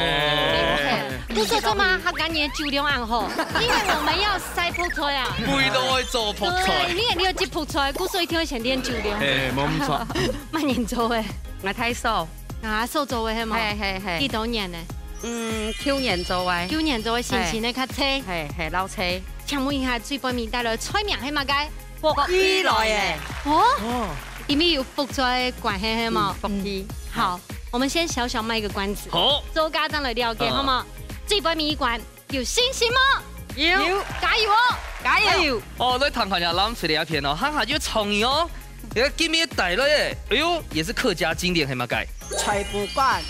故所做麼个客家人酒量恁好？因為我們要塞覆菜啊。味道愛做覆對，菜。你，你有這覆菜，故所一定愛先練酒量。嘿，無錯。麼人做个？我大嫂，啊，嫂做个係無？嘿嘿嘿，幾多年呢？嗯，舊年做个，舊年做个新鮮个較脆。嘿嘿，老脆。請問一下，最尾帶來个菜名係麼个？福氣來了。哦，哦，因為有覆菜个關係係無？福氣。好，我們先小小賣一個關子，好。做家長來了解，嗯。好嗎？最尾一關有信心嗎？有，加油哦！加油！哦，來聽看下藍隊个一片哦，下下就創意哦。你看今日帶來个，哎喲，也是客家經典，係麼个？菜脯粿，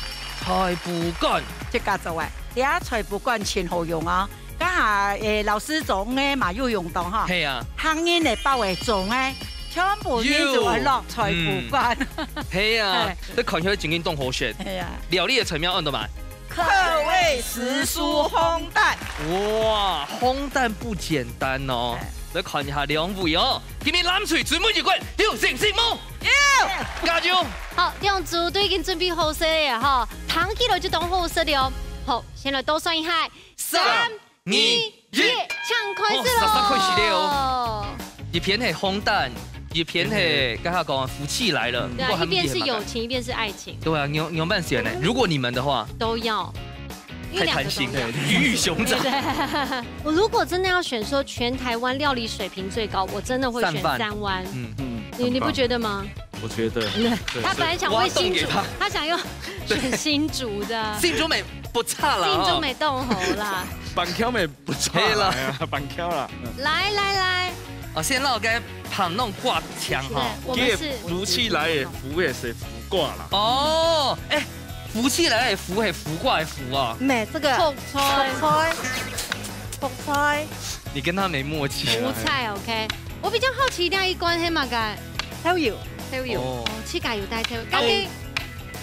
菜脯粿。自家做个，這菜脯粿真好用啊！這下誒，老師做个嘛有用到哈，係啊。客人个包个做个，全部人就愛落菜脯粿。係啊嘿，這看起來真經當好食。係啊，料理个層面安到嘛？客味時蔬烘蛋。哇，烘蛋不簡單哦哎。來看一下兩位哦，今日藍隊最尾一關有信心無？有。加油！好，兩組都已經準備好勢了哈，聽起來就當好食了。好，先來倒算一下，三、三、二、一。請開始哦，煞煞開始了咯！一片係烘蛋，一片係剛剛講福氣來了，對啊，不過還一邊是不一樣嘛友情，一邊是愛情，對啊，牛牛粄選呢？如果你們的話，都要。因為兩個都要。太貪心了，魚與熊掌。對對對我如果真的要選說全台灣料理水平最高，我真的會選三灣。三灣。嗯，嗯，你你不很棒覺得嗎？我覺得，嗯對他本來想問新竹我要送給他，他想要選新竹的。新竹乜不差啦，新竹哦。乜當好啦。板橋乜不錯啦，可以啦。哎呀，板橋啦。嗯。來來來，啊，先讓我該盤弄掛牆哈。我們是福氣來了，福也是福掛啦。哦，哎，福氣來了，福係福掛个福啊。沒這個覆菜。覆菜，覆菜。你跟他沒默契。福菜，OK。我比較好奇另一關係麼个？豆油，豆油。哦哦，自家有帶豆油。哎欸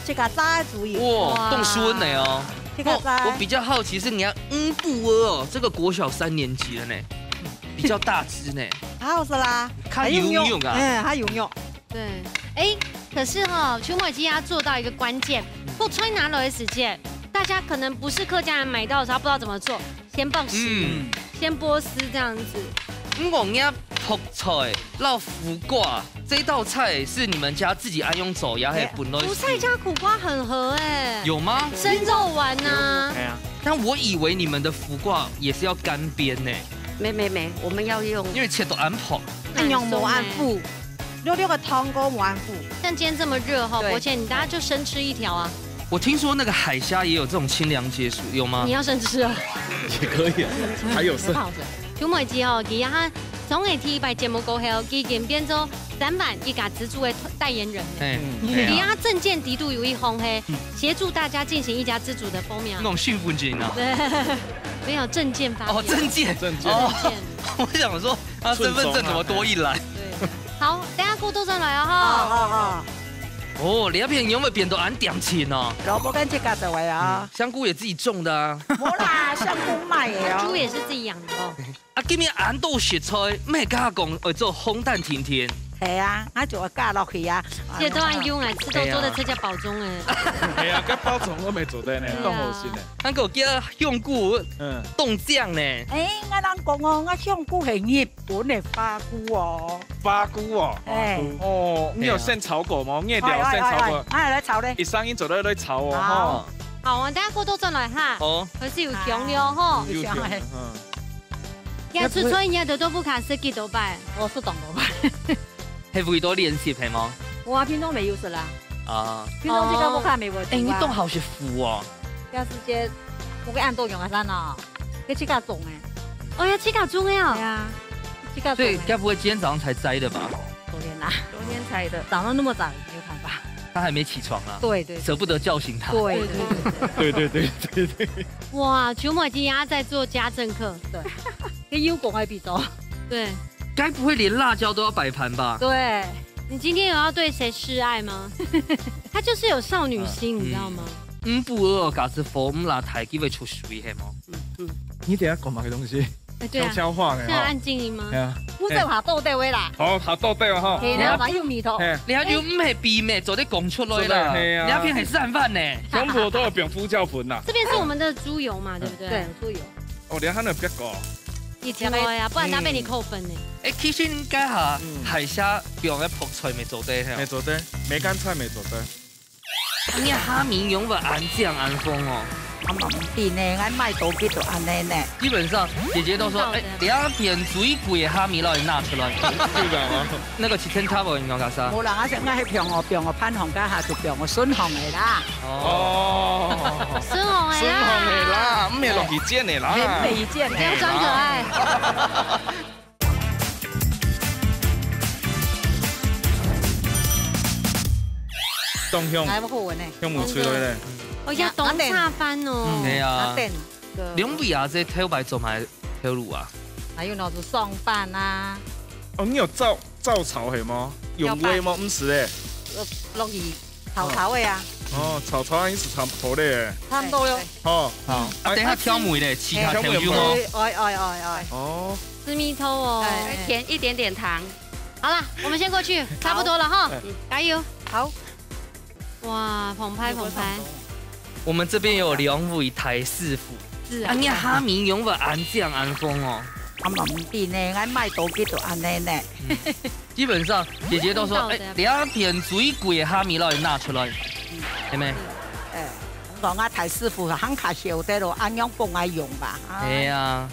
自家炸个豬油。哇，哇凍酸的哦。這個炸我，我比較好奇是你要嗯不哦，這個國小三年級了呢，比較大隻呢，好食啦，較有肉啊。嗯，較有肉。對，哎，可是哈，秋末今天要做到一個關鍵，覆菜拿來的時間，大家可能不是客家人買到的時候，不知道怎麼做，先剝絲，嗯，先剝絲這樣子。毋過你覆菜撈苦瓜這道菜是你們家自己愛用做，也係本來苦菜加苦瓜很合哎，有嗎？生肉丸吶，哎呀，但我以為你們的苦瓜也是要乾煸呢，沒沒沒，我們要用因為切到恁薄。恁樣無恁苦。綠綠个湯膏滿腹。像今天這麼熱哈，對。伯謙，你大家就生吃一條啊。我聽說那個海蝦也有這種清涼解暑，有嗎？你要生吃啊？也可以啊，還有剩。泡着。邱梅姊吼，佢啊，上个第一擺節目過後，佢已經變做三萬一家之煮个代言人了。哎，嗯。佢啊，政見底肚有一項係協助大家進行一家之煮个方面啊。那種興奮劑啊。對，沒有，政見發表。哦，政見。政見。哦，政見。我想說，他身份證怎麼多一欄？對。好，等下過倒轉來哦，哈。好，好，好。哦，這片有沒有變到恁恬靜哦？蘿蔔乾自家做个啊。嗯，香菇也自己種的啊。無啦，香菇賣个哦。豬也是自己養的哦。啊，今日恁多食材，毋係加講愛做烘蛋甜甜。係啊，啊就愛加落去啊。這都恁用啊，吃到做得自家保重哎。係啊，該包裝都無做得呢，對啊。當好心呢。還有加香菇，嗯。凍醬呢。哎，𠊎同你講哦，𠊎香菇係日本个花菇哦。花菇哦。哎。哦，你有先炒過嗎？你有先炒過？哎，哎，哎，哎，哎，來炒咧。一聲音做得來炒哦，好。吼。好，我等下過倒轉來哈。好。還是有香料吼。有香，有香，哎。嗯。 也出菜，也都都不卡食幾多擺。哦，食當多擺。係為到練習係無？我平常沒有食啦。啊。平常這個屋下沒有食啊。哦。哎，你當好食苦哦。這時節，我个恁多用啊，山哦，這自家種个。哦，要自家種个哦。對啊，自家種个。所以該不會今天早上才摘的吧？昨天啦。昨天摘的。早上那麼早，沒有辦法。他還沒起床啊。對，對，對。捨不得叫醒他。對，對，對，對。對，對，對，對，對。哇，全部已經壓在做家政課。對。 跟有講个比較。對。該不會連辣椒都要擺盤吧？對。你今天有要對誰示愛嗎？她就是有少女心，嗯。你知道嗎？嗯。毋好哦，假使火毋罅大，佢會出水，係無？嗯，嗯。你等下講麼个東西？哎，對啊。悄悄話呢，現在按靜音嗎？哈。對啊。毋使下倒掉个啦。好，下倒掉啊，哈。可以啦，把又米頭。嘿。你還有毋係秘密，做得講出來啦。做得，嘿啊。你那片還是很飯呢。全部都有放胡椒粉啦。這邊是我們的豬油嘛，對不對？對，豬油。 哦，你還有別個？一定會啊，不然他被你扣分呢。嗯。哎，其實應該哈，嗯。海蝦用个覆菜無做得，係無？無做得，梅乾菜無做得。你蝦米用到恁靚恁紅哦。啊，嘛毋定呢，𠊎買到幾多恁呢呢。基本上，姐姐都說，哎，等下變最貴个蝦米，讓你拿出來。是的啊。那個七千 table，你講啥？無啦，𠊎想𠊎係放哦，放哦，盤項該下就放哦，筍項个啦。 哦。筍項个啦。筍項个啦，毋係落去煎个啦。嘿，毋係煎个。不要裝可愛。當香。來，我好聞呢。香味出來咧。哦，要當下飯哦。嗯。對啊。啊，等。兩位啊，這頭擺做麼个頭路啊？還有呢，就上班啊。哦，你有照 照炒係無？用煨無？毋使咧。落，落去炒炒个啊。哦，炒炒个意思炒好咧。差不多了。對，對。好，好。啊，等下調味咧，其他調味無？調味無？哎，哎，哎，哎。哦。吃米頭哦。哎，哎。添一點點糖。好了，我們先過去，差不多了哈。好。嗯。加油。好。 哇，澎湃澎湃。我們這邊有兩位大師傅。是啊。啊，你蝦米用到恁靚恁紅哦。啊，嘛毋定呢，𠊎買到幾多恁呢呢。嗯。基本上，姐姐都說，哎，等下變最貴个蝦米，讓你拿出來，係無？哎，講啊，大師傅還較曉得咯，恁樣分𠊎用吧。啊。係啊。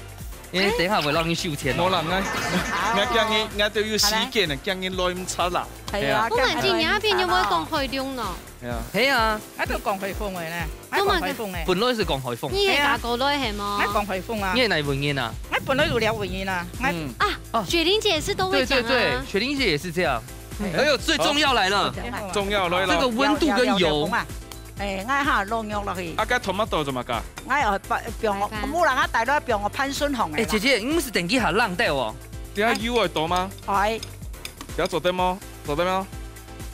因為等一下會讓你收錢哦。無啦，𠊎，𠊎驚你，𠊎都有時間啊，驚你來毋切啦。係啊，係啊。不然今年阿平有無講開量呢？係啊。係啊。𠊎都講開封个呢，𠊎講開封个。本來係講開封。你係打過來係無？𠊎講開封啊。你係哪位人啊？𠊎本來就寮位人啊，𠊎嗯。啊，哦。雪玲姐是都會講啊。對，對，對，雪玲姐也是這樣。嗯。還有最重要來了。重要來了。這個溫度跟油。要，要，要，要封啊。 哎，𠊎下落肉落去。啊，該tomato做麼个？𠊎愛放，放，白飯。無啦，𠊎帶落放个盤筍項个啦。哎，姐姐，你毋係等一下冷掉哦。等下油會多嗎？哎。要做得嗎？做得嗎？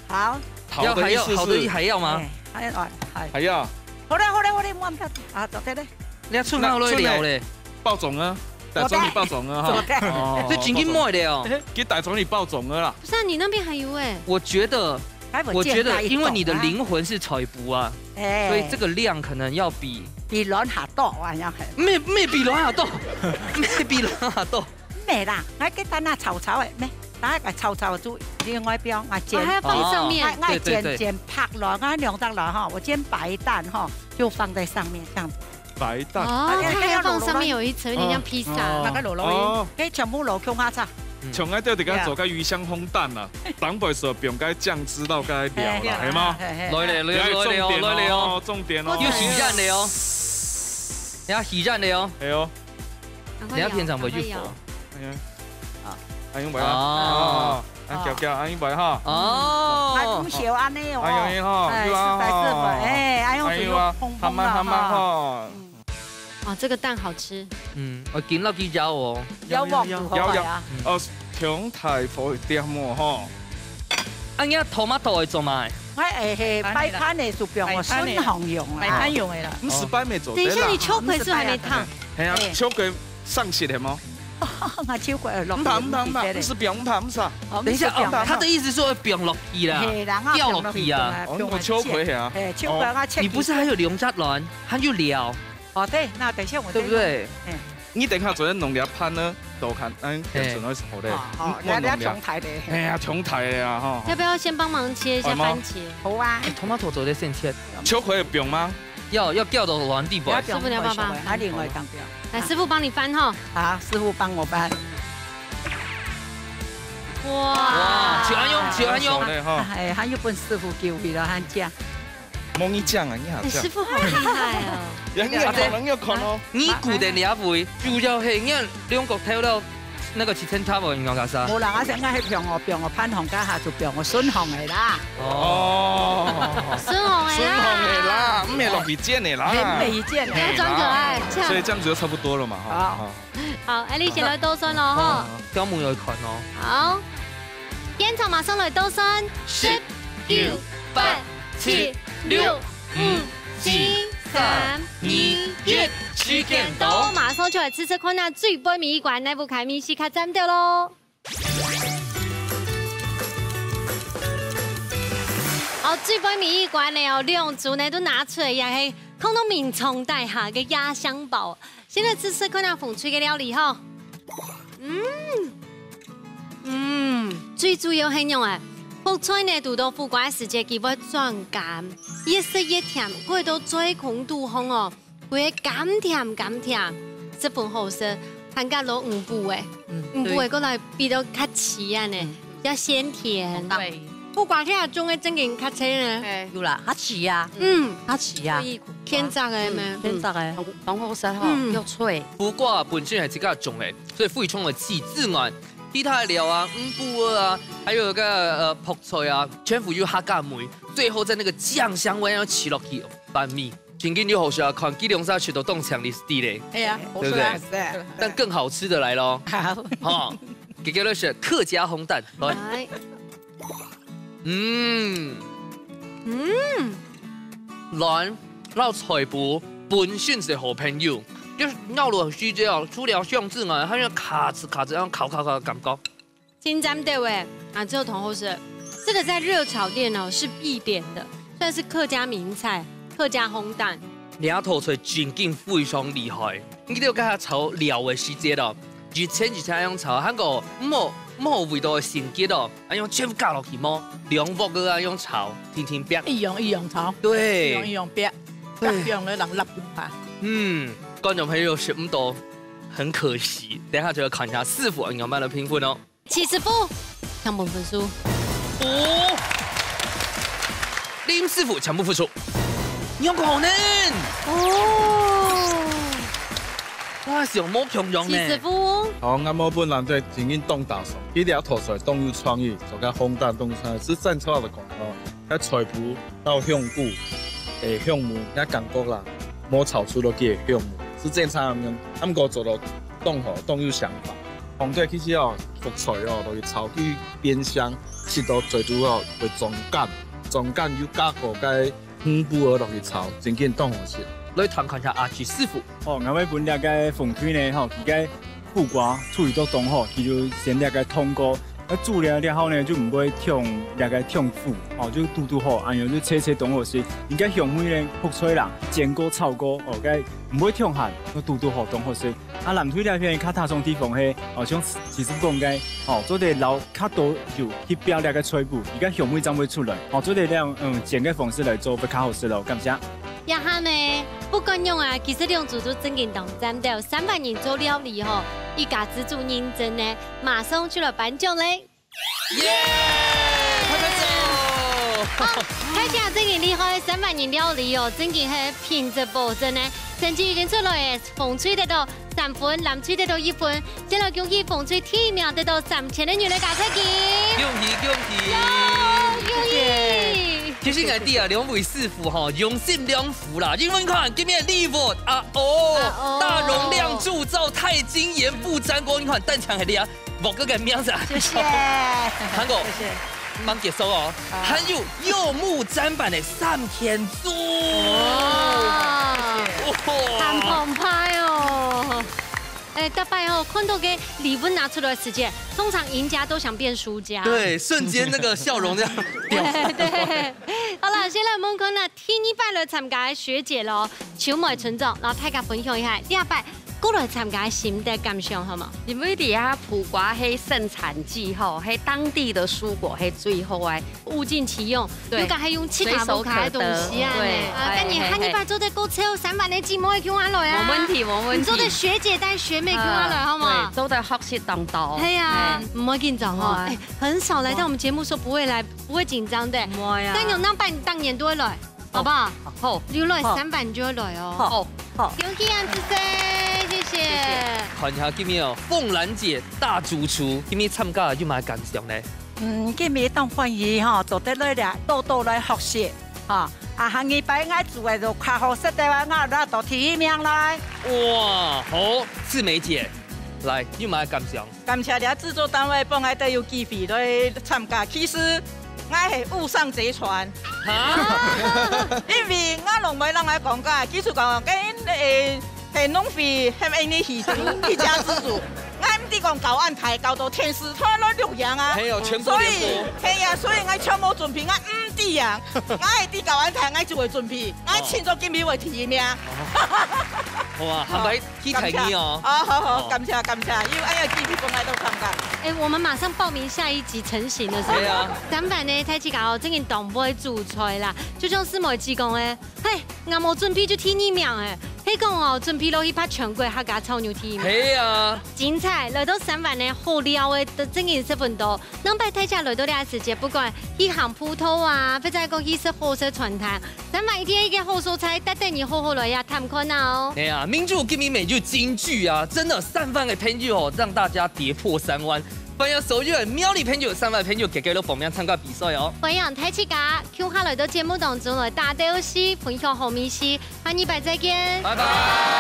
好。好的意思是？要還要，好的還要嗎？哎，還要，哎。還要？好了，好了，好了，莫，啊，做得了。你要出好了料咧。啊，出了。 包裝啊，大腸裡包裝啊，哈。做得。哦，這正經賣的哦。佢大腸裡包裝个啦。不是啊，你那邊還有欸。我覺得，哎，我覺得，因為你的靈魂是菜脯啊，哎。所以這個量可能要比比卵還多啊，要很。毋係，毋係比卵還多，毋係比卵還多。毋係啦，𠊎簡單啊，炒炒个，毋係，大家炒炒就另外標，𠊎煎。哦，還要放上面。哦。𠊎，𠊎煎，對，對，對。煎白卵，𠊎兩隻卵哈，我煎白蛋哈，就放在上面這樣子。 白蛋。哦，哎，它還要放上面有一層，有點像披薩。哦。那個摎摎，哦。可以全部摎共下炒。像𠊎兜自家做个魚香烘蛋啊，頂背所放个醬汁摎个料啦，係無？來了，來了，來了哦，來了哦，重點哦，又起蛋了哦，要起蛋了哦，係哦，你要平常回去佛。哎呀，啊，用白啊，哦，啊，攪攪，啊，用白哈，哦，還毋少安尼哦，哎呀，哈，哎，有啊，實在是，哎，哎呦，哎呦啊，有蓬蓬還慢還慢了哈。哈。 哦，這個蛋好吃。嗯，我緊落去攪哦。有黃有好有有啊。哦，強大火一點哦吼。啊，你tomato會做嘛？哎哎嘿，擺盤的就放我筍紅用啊。擺盤用的啦。毋係擺盤做等一下，得啦你。秋葵是不是還沒燙？係啊哎，秋葵上色係無？我秋葵落。毋怕毋怕毋怕，毋係放毋怕毋怕。哦等一下哦，毋係放他的意思說會放落去啦，嘿，然後掉落去啊。哦，你有秋葵啊？哎，秋葵我切。你不是還有兩隻卵，還有料，哦，對，那等一下我再對不？對？你等下做得弄兩盤呢，都看，嗯，嘿準備好嘞。哦，哦，你那那重台的。哎呀，重台的啊吼。要不要先幫忙切一下番茄？好啊。哎，tomato做得先切，秋葵有放嗎？要要攪到卵底背。師傅你要幫忙啊，另外一張表。來，師傅幫你翻哈。好，師傅幫我翻。哇哇，就恁樣，就恁樣。手嘞哈。哎，還有本師傅救你了，還講。莫你講啊，你好講哎，師。傅好厲害哦！人家可能要看哦。你固定這位，主要係你兩個頭了，那個七千塔我應該啥？無啦，我想愛放哦，放哦，盤紅加下就放哦，筍紅的啦。哦，哦，孫紅的筍紅的啦，啦，毋係落去煎的啦。很美見的。要裝可愛，這樣。所以這樣子就差不多了嘛哈。好好好，艾麗先來倒算咯吼。表妹要看哦。好，現場馬上來倒算，十、九、八、七、六、五、四、三、二、一，時間到，馬上就來試試看啊，最尾一關哪部開咪西卡站掉咯。好，最尾一關呢哦，兩組呢都拿出來也係看到眠床底下个壓箱寶。 先來試試看啊，紅隊个料理吼。嗯，嗯，最主要係仰仔，覆菜呢，堵到苦瓜个時節，佢會轉甘，越食越甜，過到嘴空肚項哦，會甘甜甘甜，十分好食，還加落五步誒，五步誒，過來比較較齊啊呢，要鮮甜。對，苦瓜這種个正經較脆呢，哎，有啦，較齊啊，嗯，較齊啊，天作个咩？天作个，當好食吼，嗯又脆。苦瓜本身係自家種个，所以非常个自然。其他的料啊，五步啊，還有个呃覆菜啊，全部有客家味，最後在那個醬香味要起落去，拌米，真經有好食啊！看佢兩儕食到當像你弟咧，哎呀，對不對？是。但更好吃的來咯，好，哈，給佢來食客家烘蛋，來，來，嗯。嗯，卵摎菜脯本身係好朋友，就咬落去之後，除了香之外，還有卡吱卡吱，然後烤烤烤的感覺。清淡點誒，啊，之後同好食。這個在熱炒店哦是必點的，算是客家名菜，客家烘蛋。這道菜真經非常厲害，你都跟佢炒料的時節咯，一層一層樣炒，還過無無味道的性質咯，啊用全部加落去無，兩鑊个啊用炒，天天煏。一樣一樣炒，一樣一對，樣煏，對煏煏了人立不怕。嗯，觀眾朋友食毋到，很可惜，等一下就要看一下師傅仰般來評分哦。七十分，全部分數。哦，林師傅全部分數，你有可能，哦，哇，想無共樣呢。七十分，好，𠊎無本人對真經當打爽，佢這道菜當有創意，做个烘蛋當有創意，係正常个講哦，該菜脯到香菇，誒，香味，該感覺啦，無炒出落去个香味，係正常个樣，毋過做到當好，當有想法。紅隊其實哦，覆菜哦，落去炒佢變香，食到嘴肚哦，會中間，中間又加個該五步仔落去炒，真經當好食。來聽看一下阿吉師傅。哦，𠊎會分這个紅隊呢，吼，佢个苦瓜處理到當好，佢就先這个燙過。啊煮了了後呢，就毋會忒這个忒苦，哦，就堵堵好，恁樣就脆脆當好食。佢个香味呢，覆菜啦，煎過、炒過，哦，該毋會忒鹹，又堵堵好，當好食。啊藍隊這片較打爽地方係，哦，像其實講个，哦，做得摎較多油去煏這个菜脯，佢个香味正會出來。哦，做得這樣，嗯，煎个方式來做，會較好食咯。感謝。 這下呢，不管樣啊，其實兩組都真經當讚到，三百人做料理吼，一家之煮認證呢，馬上就來頒獎咧。耶！拍拍手！好，大家真个厲害，三萬人料理哦，真个係品質保證呢。成績已經出來了，紅隊得到三分，藍隊得到一分。先來恭喜紅隊第一名得到三千个銀个加菜金。恭喜恭喜！恭喜！其實𠊎知啊，兩位師傅吼，用心良苦啦，因為你看今日禮物啊，哦，啊，哦。大容量鑄造鈦金岩不沾鍋，你看單淨係這啊，莫个个名字啊。謝謝。還有，謝謝。慢結束哦，好。還有柚木砧板个三千鑄。哇，哇。很澎湃哦。哎，大家哦，看到个禮物拿出來時間，通常贏家都想變輸家。對，瞬間那個笑容這樣掉。對，好了，先來問看啊，第二擺來參加个學姐咯，秋妹村長，然後大家分享一下，第二擺過來參加个心得感想好無？因為這下苦瓜係盛產季吼，係當地的蔬果係最好个。物盡其用，對，又講還用自家屋下个東西啊呢。隨手可得，對，啊，哎，跟你下禮拜做得過招三萬个姊妹共下來啊。無問題，無問題。你做得學姐帶學妹共下來，啊，好嗎？對，做得學習當多。係啊，哎。毋好緊張哦。哎。哎，很少來到我們節目說不會來，不會緊張的。毋會啊。但有那半，當年都會來。 好不好？好。有來，好。三萬就會來哦。好，好。恭喜恁仔細，謝謝。謝謝。看一下今日哦，鳳蘭姐大主廚，今日參加有麼个感想呢？嗯，今日當歡喜吼，做得來了，多多來學習，吼。啊，下二擺𠊎煮个就較好食个話，𠊎拿到第一名來。哇，好，志梅姐，來，有麼个感想？ 感謝這製作單位分𠊎兜有機會來參加。其實𠊎係誤上賊船，哈？因為𠊎攏毋會摎𠊎講个，其實講，跟，誒，係農會喊𠊎去，一家之煮。𠊎毋知講校恁大，校到電視台來錄影啊。係哦，全國聯播。所以，係啊，所以𠊎全無準備，𠊎毋知啊。𠊎係知校恁大，𠊎就會準備，𠊎清楚今日會第一名。哇，好，拜 期待你哦。感謝。好，好，好，哦。感謝，感謝，因為哎呀，機會分𠊎兜參加。哎，我們馬上報名下一集成型了，是不是？對啊。三萬呢，大自家哦，真个當會煮菜啦。就像師妹姊講个，嘿，𠊎無準備就第二名哎，係講哦，準備落去拍全國客家炒肉第一名。係啊。精彩，來到三萬呢，好料个，都真个十分多。 兩擺大自家來到這个時節，不管去行步道啊，或者講去食好食餐廳，三萬一定一个好所在，帶等你好好來呀，探看啊哦。哎呀，民主今日每日金句啊，真的三萬个朋友哦，讓大家跌破三萬。歡迎所有的苗栗朋友、三萬朋友，大家都報名參加比賽哦。歡迎大自家，共下來到節目當中來打鬥敘，分享好美食，下禮拜再見。拜拜。